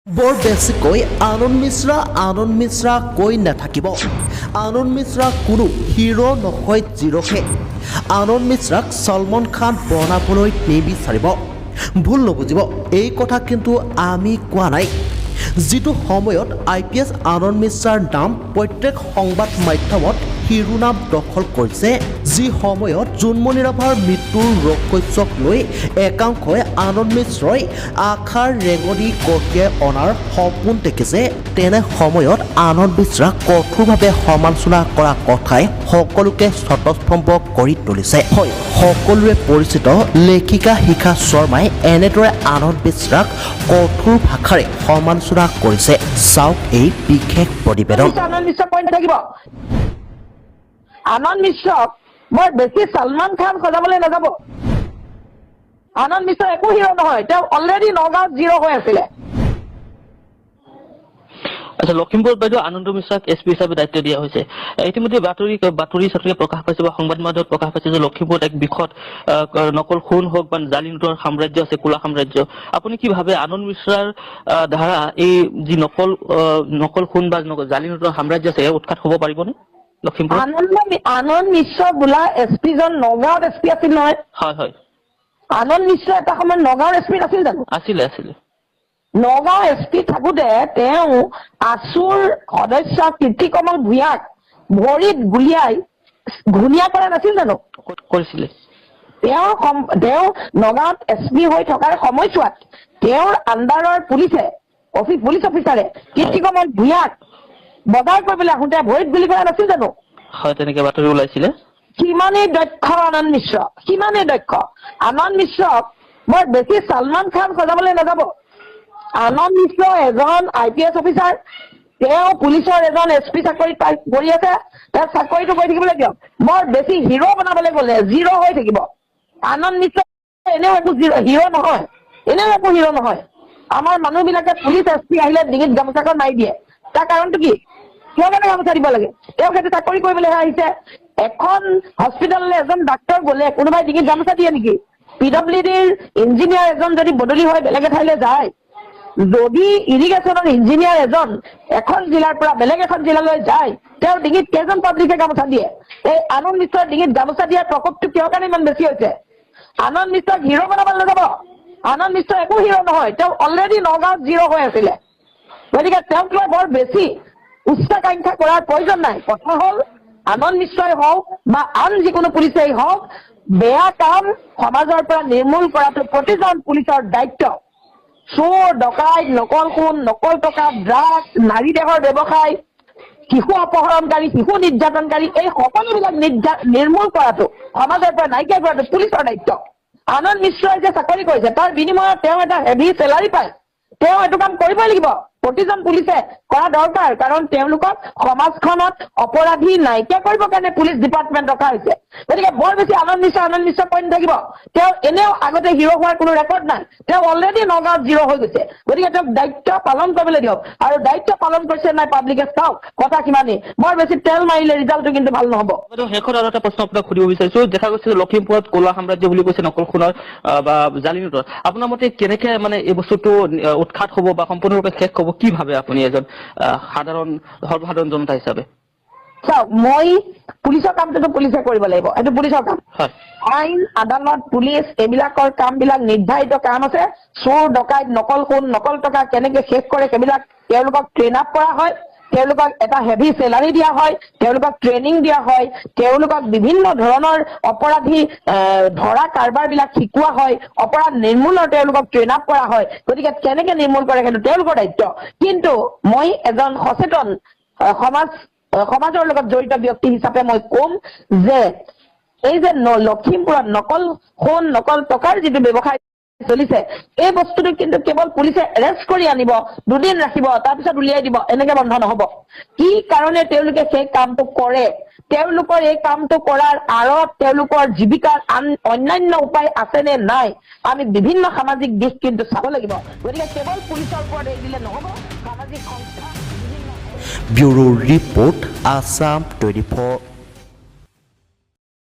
বৰ বেছিকৈ আনন্দ মিশ্ৰা, আনন্দ মিশ্ৰা কৈ নাথাকিব। আনন্দ মিশ্ৰা কোনো হিৰ' নহয়, জিৰ'হে। আনন্দ মিশ্ৰাক ছলমান খান বনাবলৈ নিবিচাৰিব। ভুল নুবুজিব, এই কথা কিন্তু আমি কোৱা নাই। যিটো সময়ত আইপিএছ আনন্দ মিশ্ৰাৰ নাম প্ৰত্যেক সংবাদ মাধ্যমত শিৰোনাম দখল কৰিছে, যি সময়ত জোনমণি ৰাভাৰ মৃত্যুৰ ৰহস্যক লৈ একাংশই আনন্দ মিশ্ৰই আশাৰ ৰেঙনি কঢ়িয়াই অনাৰ সপোন দেখিছে, তেনে সময়ত আনন্দ মিশ্ৰাক কঠোৰভাৱে সমালোচনা কৰা কথাই সকলোকে স্বতঃস্তম্ভ কৰি তুলিছে। হয়, সকলোৰে পৰিচিত লেখিকা শিখা শৰ্মাই এনেদৰে আনন্দ মিশ্ৰাক কঠোৰ ভাষাৰে সমালোচনা কৰিছে। চাওক এই বিশেষ প্ৰতিবেদন। আনন্দ মিশ্ৰ পইণ্ট থাকিব। আনন্দ মিশ্ৰক বৰ বেছি ছলমান খান সজাবলৈ নাযাব। আনন্দ মিশ্ৰ একো হিৰ' নহয়, তেওঁ অলৰেডি নগাঁৱত জিৰ' হৈ আছিলে। আচ্ছা, লখিমপুৰত বাইদেউ আনন্দ মিশ্ৰাক এছ পি হিচাপে দায়িত্ব দিয়া হৈছে। ইতিমধ্যে বাতৰি বাতৰি চাতৰি প্ৰকাশ পাইছে বা সংবাদ মাধ্যমত প্ৰকাশ পাইছে যে লখিমপুৰত এক বৃহৎ নকল সোণ হওক বা জালি নোটৰ সাম্ৰাজ্য আছে, ক'লা সাম্ৰাজ্য। আপুনি কি ভাবে, আনন্দ মিশ্ৰাৰ দ্বাৰা এই যি নকল সোণ বা জালি নোটৰ সাম্ৰাজ্য আছে, ইয়াৰ উৎখাত হ'ব পাৰিবনে লখিমপুৰত? আনন্দ মিশ্ৰ বোলা এছ পিজন নগাঁৱত এছ পি আছিল নহয়? হয় হয় আনন্দ মিশ্ৰ এটা সময়ত নগাঁৱৰ এছ পি নাছিল জানো? আছিলে আছিলে নগাঁও এছ পি থাকোতে তেওঁ আছুৰ সদস্য কীৰ্তিকমল ভূঞাক ভৰিত গুলিয়াই ঘূণীয়া কৰা নাছিল জানো? কৰিছিলে। তেওঁ নগাঁৱত এছ পি হৈ থকাৰ সময়ছোৱাত তেওঁৰ আণ্ডাৰৰ পুলিচে, পুলিচ অফিচাৰে কীৰ্তিকমল ভূঞাক বজাৰ কৰিবলৈ আহোঁতে ভৰিত গুলি কৰা নাছিল জানো? হয়, তেনেকে বাতৰি ওলাইছিলে। সিমানেই দক্ষ আনন্দ মিশ্ৰ, সিমানেই দক্ষ। আনন্দ মিশ্ৰক বৰ বেছি ছলমান খান সজাবলৈ নাযাব। আনন্দ মিশ্ৰ এজন আইপিএছ অফিচাৰ, তেওঁ পুলিচৰ এজন এছ পি চাকৰিত পাই কৰি আছে, তেওঁ চাকৰিটো কৰি থাকিবলৈ দিয়ক। বৰ বেছি হিৰ' বনাবলৈ গ'লে জিৰ' হৈ থাকিব। আনন্দ মিশ্ৰ এনেও একো হিৰ' নহয়, এনেও একো হিৰ' নহয়। আমাৰ মানুহবিলাকে পুলিচ এছ পি আহিলে ডিঙিত গামোচাখন মাৰি দিয়ে। তাৰ কাৰণটো কি? কিয় কাৰণে গামোচা দিব লাগে? তেওঁ সেইটো চাকৰি কৰিবলৈহে আহিছে। এখন হস্পিটেললৈ এজন ডাক্তৰ গ'লে কোনোবাই ডিঙিত গামোচা দিয়ে নেকি? পিডাব্লিউডিৰ ইঞ্জিনিয়াৰ এজন যদি বদলি হৈ বেলেগ এঠাইলৈ যায়, যদি ইৰিগেশ্যনৰ ইঞ্জিনিয়াৰ এজন এখন জিলাৰ পৰা বেলেগ এখন জিলালৈ যায়, তেওঁৰ ডিঙিত কেইজন পাব্লিকে গামোচা দিয়ে? এই আনন্দ মিশ্ৰৰ ডিঙিত গামোচা দিয়াৰ প্ৰকোপটো কিহৰ কাৰণে ইমান বেছি হৈছে? আনন্দ মিশ্ৰক হিৰ' বনাব নাযাব। আনন্দ মিশ্ৰ একো হিৰ' নহয়, তেওঁ অলৰেডি নগাঁৱত জিৰ' হৈ আছিলে। গতিকে তেওঁক লৈ বৰ বেছি উচ্চাকাংক্ষা কৰাৰ প্ৰয়োজন নাই। কথা হ'ল, আনন্দ মিশ্ৰই হওক বা আন যিকোনো পুলিচেই হওক, বেয়া কাম সমাজৰ পৰা নিৰ্মূল কৰাটো প্ৰতিজন পুলিচৰ দায়িত্ব। চোৰ, ডকাইত, নকল সোণ, নকল টকা, ড্ৰাগছ, নাৰী দেহৰ ব্যৱসায়, শিশু অপহৰণকাৰী, শিশু নিৰ্যাতনকাৰী, এই সকলোবিলাক নিৰ্মূল কৰাটো, সমাজৰ পৰা নাইকিয়া কৰাটো পুলিচৰ দায়িত্ব। আনন্দ মিশ্ৰই যে চাকৰি কৰিছে, তাৰ বিনিময়ত তেওঁ এটা হেভি চেলাৰী পায়। তেওঁ এইটো কাম কৰিবই লাগিব। প্ৰতিজন পুলিচে কৰা দৰকাৰ, কাৰণ তেওঁলোকক সমাজখনত অপৰাধী নাইকিয়া কৰিবৰ কাৰণে পুলিচ ডিপাৰ্টমেণ্ট ৰখা হৈছে। গতিকে বৰ বেছি আনন্দ মিশ্ৰ, আনন্দ মিশ্ৰ কৈ নাথাকিব। তেওঁ এনেও আগতে হিৰ' হোৱাৰ কোনো ৰেকৰ্ড নাই। তেওঁ অলৰেডি নগাঁৱত জিৰ' হৈ গৈছে। গতিকে তেওঁক দায়িত্ব পালন কৰিবলৈ দিয়ক আৰু দায়িত্ব পালন কৰিছে নাই পাব্লিকে চাওক। কথা সিমানেই। বৰ বেছি তেল মাৰিলে ৰিজাল্টটো কিন্তু ভাল নহ'ব। বাইদেউ, শেষত আৰু এটা প্ৰশ্ন আপোনাক সুধিব বিচাৰিছো। দেখা গৈছে যে লখিমপুৰত ক'লা সাম্ৰাজ্য বুলি কৈছে নকল সোণৰ বা জালি নোটৰ। আপোনাৰ মতে কেনেকে মানে এই বস্তুটো উৎখাত হ'ব বা সম্পূৰ্ণৰূপে শেষ হ'ব, কি ভাবে আপুনি এজন সৰ্বসাধাৰণ জনতা হিচাপে? চাওক, মই পুলিচৰ কামটোতো পুলিচে কৰিব লাগিব, এইটো পুলিচৰ কাম। আইন, আদালত, পুলিচ, এইবিলাকৰ কামবিলাক নিৰ্ধাৰিত কাম আছে। চোৰ, ডকাইত, নকল সোণ, নকল টকা কেনেকে শেষ কৰে, সেইবিলাক তেওঁলোকক ট্ৰেইন আপ কৰা হয়। তেওঁলোকক এটা হেভি চেলাৰী দিয়া হয়, তেওঁলোকক ট্ৰেইনিং দিয়া হয়, তেওঁলোকক বিভিন্ন ধৰণৰ অপৰাধী ধৰা কাৰবাৰবিলাক শিকোৱা হয়, অপৰাধ নিৰ্মূলৰ তেওঁলোকক ট্ৰেইন আপ কৰা হয়। গতিকে কেনেকে নিৰ্মূল কৰে সেইটো তেওঁলোকৰ দায়িত্ব। কিন্তু মই এজন সচেতন সমাজৰ লগত জড়িত ব্যক্তি হিচাপে মই ক'ম যে এই যে লখিমপুৰত নকল সোণ, নকল টকাৰ যিটো ব্যৱসায় চলিছে, এই বস্তুটো কিন্তু কেৱল পুলিচে এৰেষ্ট কৰি আনিব, দুদিন ৰাখিব, তাৰপিছত উলিয়াই দিব, এনেকে বন্ধ নহব। কি কাৰণে তেওঁলোকে সেই কামটো কৰে, তেওঁলোকৰ এই কামটো কৰাৰ আঁৰত তেওঁলোকৰ জীৱিকাৰ আন অন্যান্য উপায় আছে নে নাই, আমি বিভিন্ন সামাজিক দিশ কিন্তু চাব লাগিব। গতিকে কেৱল পুলিচৰ ওপৰত এৰি দিলে নহব। সামাজিক সংস্থা, বিভিন্ন ব্যুৰ' ৰিপৰ্ট, আছাম 24।